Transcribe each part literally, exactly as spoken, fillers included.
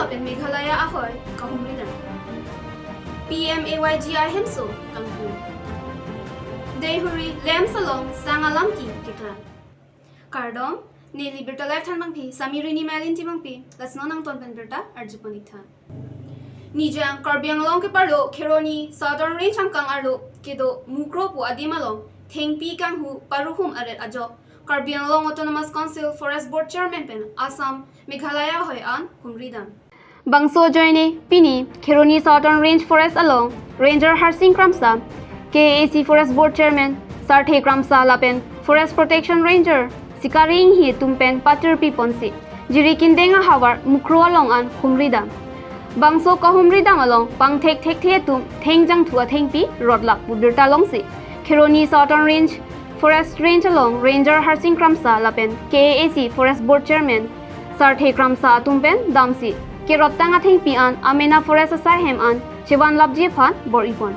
pen Meghalaya ahoi kahumri dam. P M A Y G ahemso kangpu. Deihori lamps along sang alamki keklang. Kardom, neli Birta Live thanbangpi, Samirini Malin Timungpi, lasno nangton pen birta arjupon iktha. Nijang Karbi Anglong keparlo Kheroni Southern Range angkang arlo kedo Mukroh pu adim along thengpi kanghu paruhum aret ajok Karbi Anglong Autonomous Council Forest Board Chairman pen Assam Meghalaya ahoi an humri dam. Bangso ajoine pini Kheroni Southern Range Forest along Ranger Harsing Kramsa, K A A C Forest Board Chairman Sarthe Kramsa lapen Forest Protection Ranger Sikari Inghi atum pen patirpi ponsi jiri kindeng ahavar Mukroh along an humri dam. Bangso kahumri dam along pangthek thekthe atum thengjangthu athengpi rotlak pu birta longsi Kheroni Southern Range Forest Range along Ranger Harsing Kramsa lapen K A A C Forest Board Chairman Sarthe Kramsa atum pen damsi kerottang athengpi an amena forest asai hem an chevanlapji aphan bor-ipon.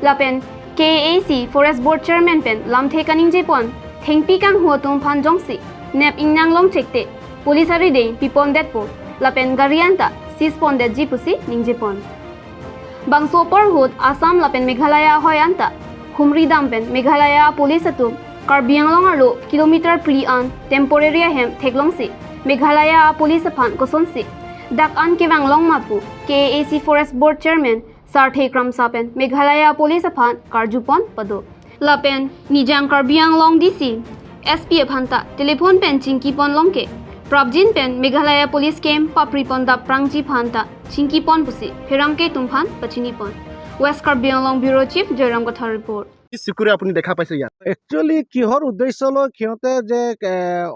Lapen K A A C Forest Board Chairman pen lamthe kaningjepon thengpi kanghu atum aphan jongsi nep ingnang longchekte police arideng pipondetpo lapen gari anta seize pondetji pusi ningjepon. Bangso apor ahut Assam lapen Meghalaya ahoi anta humri dam pen Meghalaya police atum Karbi Anglong arlo kilometer phli an temporary ahem theklongsi Meghalaya police aphan kosonsi dak an kevang long ma pu K A A C Forest Board Chairman Sarthe Kramsa pen Meghalaya police aphan karjupon pado. Lapen Nijang Karbi Anglong D C, S P aphan ta telephone pen chingkipon longke prapjin pen Meghalaya police camp papripon dap prangji aphan ta chingkipon pusi pherangke atum aphan pachinipon. West Karbi Anglong Bureau Chief Joyram Kathar report. কি চকুৰে আপুনি দেখা পাইছে ইয়াত? একচুৱেলি কিহৰ উদ্দেশ্য লৈ সিহঁতে যে এ,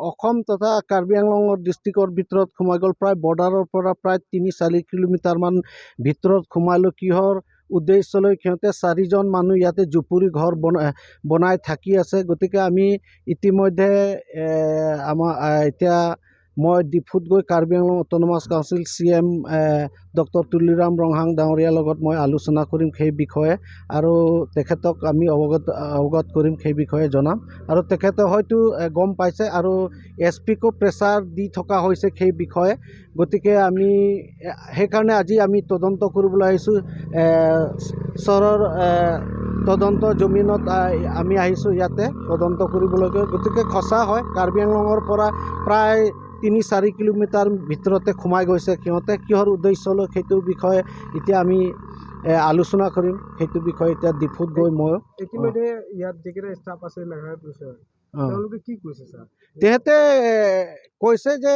অসম তথা কাৰ্বি আংলঙৰ ডিষ্ট্ৰিক্টৰ ভিতৰত সোমাই গ'ল, প্ৰায় বৰ্ডাৰৰ পৰা প্ৰায় তিনি চাৰি কিলোমিটাৰমান ভিতৰত সোমাই লৈ কিহৰ উদ্দেশ্য লৈ সিহঁতে চাৰিজন মানুহ ইয়াতে জুপুৰি ঘৰ বনা- বনাই থাকি আছে। গতিকে আমি ইতিমধ্যে এ, আমাৰ আ, এতিয়া মই ডিফুত গৈ Karbi Anglong autonomous council C M doctor Tuliram Ronghang ডাঙৰীয়াৰ লগত মই আলোচনা কৰিম সেই বিষয়ে, আৰু তেখেতক আমি অৱগত অৱগত কৰিম সেই বিষয়ে জনাম। আৰু তেখেতে হয়তো এ, গম পাইছে আৰু এছ পিকো প্ৰেছাৰ দি থকা হৈছে সেই বিষয়ে। গতিকে আমি এ, সেইকাৰণে আজি আমি তদন্ত কৰিবলৈ আহিছোঁ। এ, চহৰৰ এ, তদন্ত জমিনত আ, আমি আহিছোঁ ইয়াতে তদন্ত কৰিবলৈকে। গতিকে সঁচা হয়, কাৰ্বি আংলঙৰ পৰা প্ৰায় তিনি চাৰি কিলোমিটাৰ ভিতৰতে সোমাই গৈছে সিহঁতে। কিহৰ উদ্দেশ্য লৈ সেইটো বিষয়ে এতিয়া আমি এ, আলোচনা কৰিম। সেইটো বিষয়ে এতিয়া ডিফুত গৈ মই ইতিমধ্যে ইয়াত যিকেইটা ষ্টাফ আছে মেঘালয় পুলিচৰ, অ। তেওঁলোকে কি কৈছে ছাৰ? তেহেঁতে এ, কৈছে যে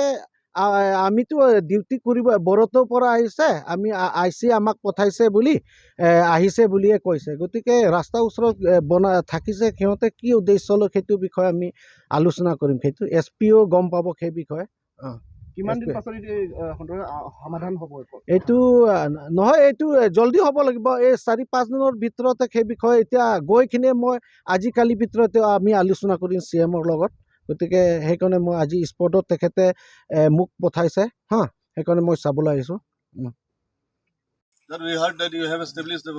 আ, আমিতো ডিউটি কৰিব, বৰতৰ পৰা আহিছে, আমি আ- আই চি আমাক পঠাইছে বুলি এ, আহিছে বুলিয়ে কৈছে। গতিকে ৰাস্তাৰ ওচৰত এ, বনা থাকিছে সিহঁতে, কি উদ্দেশ্য লৈ সেইটো বিষয়ে আমি আলোচনা কৰিম। সেইটো এছ পিও গম পাব সেই বিষয়ে। অ। কিমান দিন এছ পি পাছত এইটো, এ, সমাধান হ'ব এইটো? এইটো আ, নহয়, এইটো এ, জল্দি হ'ব লাগিব। এই চাৰি পাঁচ দিনৰ ভিতৰতে সেই বিষয়ে এতিয়া গৈ কিনে মই আজিকালিৰ ভিতৰতে আমি আলোচনা কৰিম চি এমৰ লগত। গতিকে সেইকাৰণে মই আজি স্পটত তেখেতে এ, মোক পঠাইছে, হা, সেইকাৰণে মই চাবলৈ আহিছোঁ। উম। That we heard that you have established the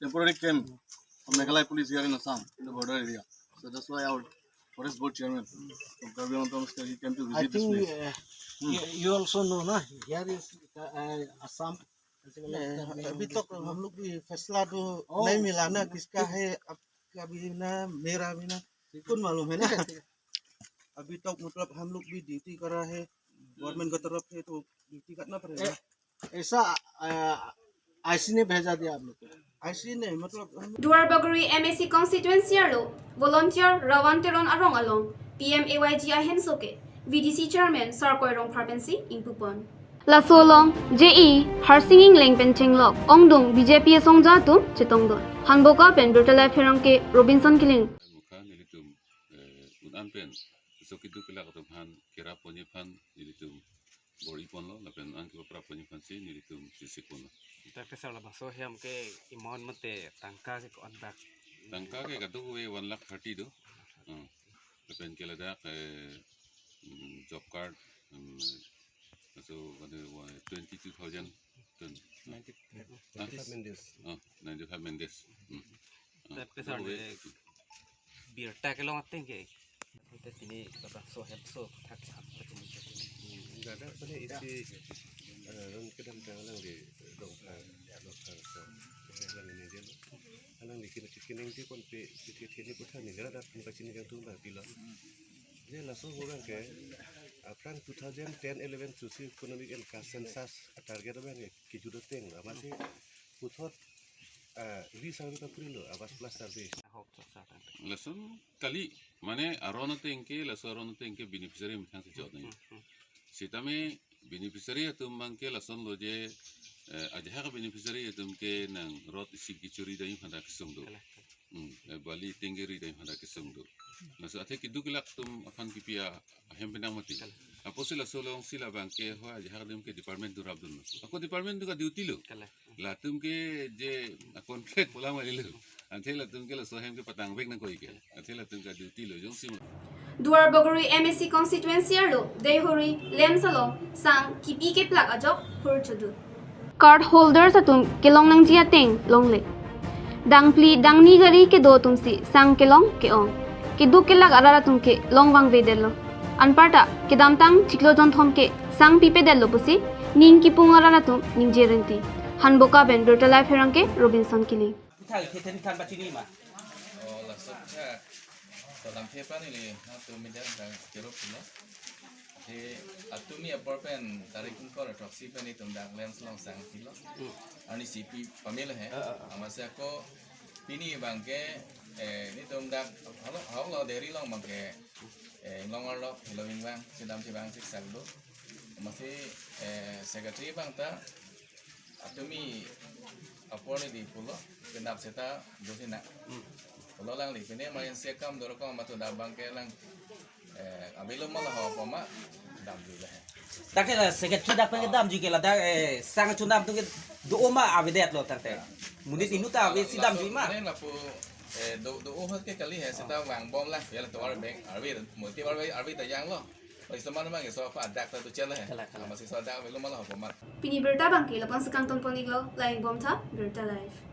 temporary camp for Meghalaya police here in Assam, in the border area. So that's why our forest board chairman from Karbi Anglong Autonomous Council, he came to visit this place. Hmm. You, you also know, na? Here is uh, uh, Assam. अभी तक हम लोग भी फैसला तो नहीं मिला ना, किसका है आपका भी ना, मेरा भी ना, कौन मालूम है ना? अभी तक मतलब हम लोग भी ड्यूटी कर रहा है, गवर्नमेंट की तरफ से तो ड्यूटी करना पड़ेगा। ऐसा आईसी ने भेजा दिया आप लोग को? आईसी नहीं, मतलब हम Duarbagori M A C constituency arlo volunteer Rawan Teron arong along P M A Y G ahemso ke V D C chairman Sarkoi Rongphar pensi ingpupon. Laso along J E Harsing Engleng pen chenglok ongdung B J P asongja atum chetongdun. Hanboka pen Birta Live pherangke Robinson Killing. Mukha nelitum eh, un-an pen so keduk kelak atum aphan kerap ponji aphan nelitum bor-iponlo lapen an kepaprap ponji aphansi nelitum sisiponlo. Dak ke sar labangso hem ke amount mate tangka ke ko-an dak? Tangka ke kadokave one lakh thirty do. Hmm. Lapen ke ladak eh, mm, job card, mm, so ada twenty two thousand. Ninety five Mendes. Oh, ninety five Mendes. Hmm. Ah, dak ke sar kadokave. Birta kelong ateng ke. Kita sini kata so hem so thak thak. Enggak ada, tadi isi. Ron kedamtang alangli Rongphar, Rongphar so, alangli ningje lo. Alangli kini kini ningje ponpe, kini kini puthot ningje rat pun pachini kangtung bang pilo. Je laso abang ke, aphrang two thousand ten eleven Socio-Economic and Caste Census a-target abang ke kejut ateng, amatsi puthot, ah, re-survey kapri lo, Awas Plus survey. Lason kali, mane aron ateng ke, laso aron ateng ke beneficiary methang si jot nang. Sitame beneficiary atum abang ke lason lo je, eh, ajahak beneficiary atum ke nang rot isi kechuri dai phanda kesung do. Hmm, eh, bali tengke ri dai phanda kesung do. Laso athe keduk kelak atum aphan kipi ahem penang mati. Apotsi laso alongsi labang ke ho ajahak atum ke department atum rapdun lo. Ako department atum ka duty lo. Latum ke je a-conflict pulang wali lo. Athe latum ke laso ahem ke patang vek nangkok ke. Athe latum ka duty lo jongsi mo. Duar Bagori M A C constituency arlo Deihori LAMPS along sang kipi keplak ajok hur chudut. Card holders atum kelong nangji ateng longle. Dangphli dangni gari kedo atumsi sang kelong ke-ong. Keduk kelak arat atum ke long vangvedetlo. Anparta kedamtang chiklo jonthom ke sang pipedetlo pusi ning kipung arat atum ningje rinti. Hanboka pen Birta Live pherangke Robinson Killing. Puthot kethe than pachini ma? Oh, laso puthot. To lamthe pani le, ha, to media tang kerok pulo. Athe atumi apor pen tarik ingkoi ra throksi pen itum dak LAMPS along sang pilo. Hmm. Arnisi pi pamelo he. Ah, ah, ah. Amatsi ako pini abang ke, eh, netum dak holo, holo Deihori along abang ke, eh, inglong arlo, helo ingvang, chedam chevang siksak do. Amatsi, eh, secretary abang ta atumi apor neli pulo, penap seta dosi na. Hmm. Pulo alangli, pine emergency akam dorok amat dak abang ke alang, eh, avelo ma laho pu ma damjui lo he. Dak ke la secretary dak pen kedamjui ke ladak, eh, sang chunam atum ke do ma avedetlo tangte. Monit inut ta avesi damjui ma. Laso, laso, laso, lapu, eh, do, do-o ahut ke kali he, seta vangbom lang, ya la tovar bank, arve, multi arve, arve ta janglo. Oi, saman mang ke so apa adak ta tu chela he. Kalang, kalang. Amatsi so adak avelo ma laho pu ma. Pini birta abang ke lapu-an si kangton pon-iklo, Laingbomtha, Birta Live.